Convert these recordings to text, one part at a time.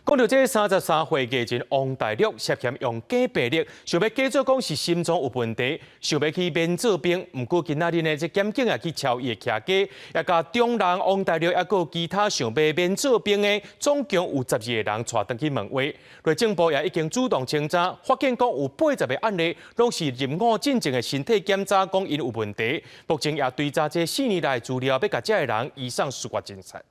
講到這33歲藝人王大陸涉嫌用假病歷，想欲假做講是心臟有問題，想欲去免做兵。毋過今仔日呢，這檢警也去抄伊的徛家，也共中人王大陸，抑閣有其他想欲免做兵的，總共有12個人帶轉去問話。內政部也已經主動清查，發現講有80個案例，攏是入伍進前的身體檢查講𪜶有問題。目前也追查這4年來資料，欲共這个人移送司法偵查。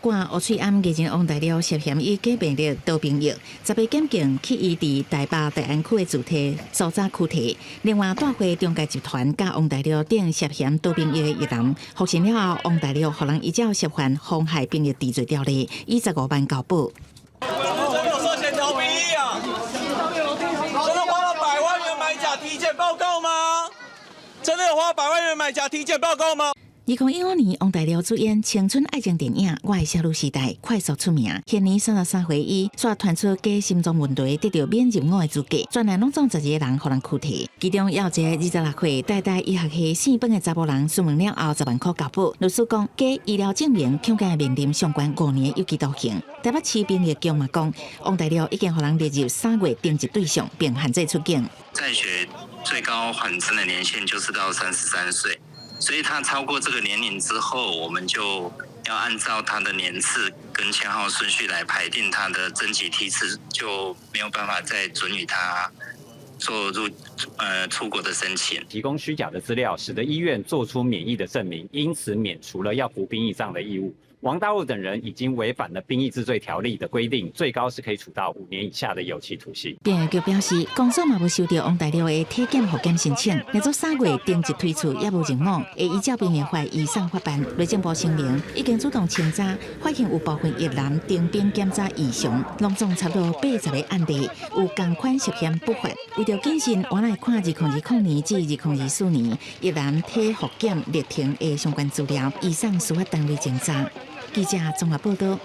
掛烏喙罨藝人王大陸涉嫌以假病歷逃兵役，10個檢警去伊佇台北大安區的住宅搜查拘提。另外，大會中介集團佮王大陸等涉嫌逃兵役的藝人，復審了後，王大陸予人依照涉犯妨害兵役治罪條例，以15萬交保。真的有涉嫌逃兵役啊？真的花了百萬元買假體檢報告嗎？真的有花百萬元買假體檢報告嗎？2015年，王大陸主演青春愛情電影《我的少女時代》，快速出名。現年33歲，伊煞傳出假心臟問題，得著免入伍的資格。全案攏總12個人予人拘提，其中也有一个26歲台大醫學系四本的查埔人，詢問了後10萬箍交保。律師講，假醫療證明恐驚面臨上懸5年有期徒刑。台北市兵役局嘛講，王大陸已經予人列入3月徵集對象，並限制出境。在學最高緩徵的年限就是到33歲。所以他超過這個年齡之後，我們就要按照他的年次跟簽號順序來排定他的徵集梯次，就沒有辦法再准予他做出國的申請。提供虛假的資料，使得醫院做出免役的證明，因此免除了要服兵役這樣的義務。王大陸等人已經違反了兵役治罪條例的規定，最高是可以處到5年以下的有期徒刑。兵役局表示，公所嘛無收著王大陸的體檢複檢申請，連續3月徵集推出也無入伍，會依照兵役法移送法辦。內政部聲明已經主動清查，發現有部分役男徵兵檢查異常，攏總差不多80個案例有仝款涉嫌不法。為著謹慎，我來看2020年至2024年役男體複檢歷程的相關資料，移送司法單位偵查。記者綜合報道。